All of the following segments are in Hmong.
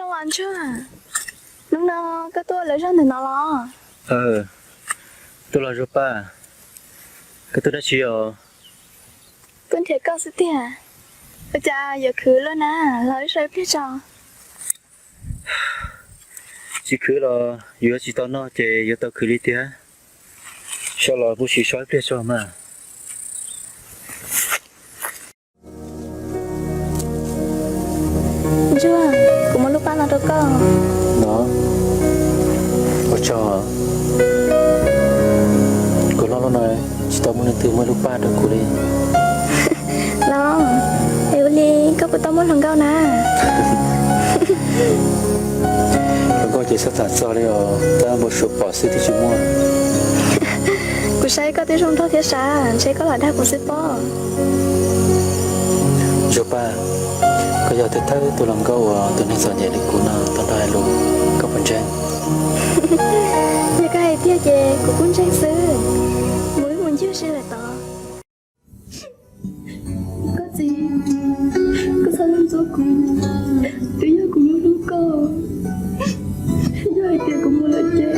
Ntsuag, hnub no koj tuaj lawv zog ntawm no los? Tuaj los Zuag Paj, koj tuaj dab tsi os? Tuaj nrhiav koj xwb tiag. Ua cas yuav khwv luaj na, los wb so ib pliag tso. Tsis khwv los yus yuav tsis tau noj ces yuav tau khwv li tiag. So los kuv sim so ib pliag tso mas. Ntsuag, kuv muab lub paj no rau koj. No, ua tsaug. Kuv hlob lub no tsis tau muaj leej twg muab lub paj rau kuv li. Los, es ua li koj puas tau muaj hluas nkauj na? Hluas nkauj ces xav tham txog li os, tab npau suav pom xwb twb tsis muaj. Kuv saib koj twb zoo nraug thiab sav, ntshe koj lam dag kuv xwb pob. Zuag Paj, koj yog thawj thawj tus hluas nkauj uas tus neeg txom nyem li kuv no tau nrog hais lus, koj puas ntseeg? Yog koj hais tiag ces kuv kuj ntseeg xwb. Mus wb mus ncig seb lawm tod. Koj txiv, koj txhob ntxub kuv, twb yog kuv hlub hlub koj. Yog hais tias kuv mus lawm ces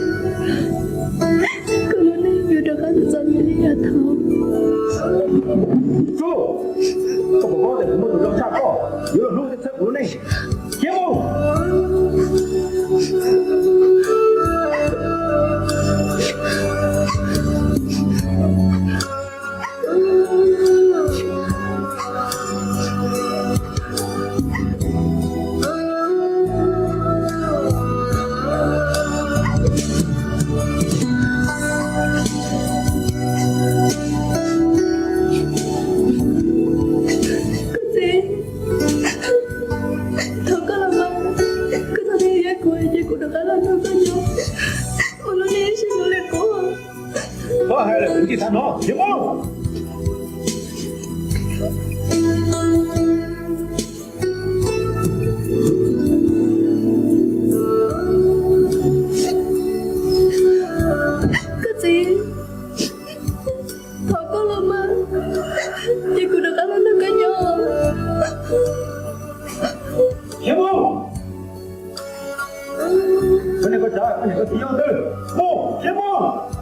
koj lub neej yuav rov qab txom nyem li yav thaud. Koj puas paub tias kuv muaj tus zoo tshaj koj yuav los hlub thiab txhawb kuv lub neej? Khiav mus! Koj txiv, thov koj los mas, koj txhob ntxias kuv ces kuv rov qab los nrog koj nyob, mus lub neej ib sim mus li qub. Koj hais lawm kuv tsis txhob hnov, khiav mus. Koj txiv, thov koj los mas, ces kuv rov qab los nrog koj nyob. Khiav mus! Koj niam koj txiv yog leej twg? Mus, khiav mus!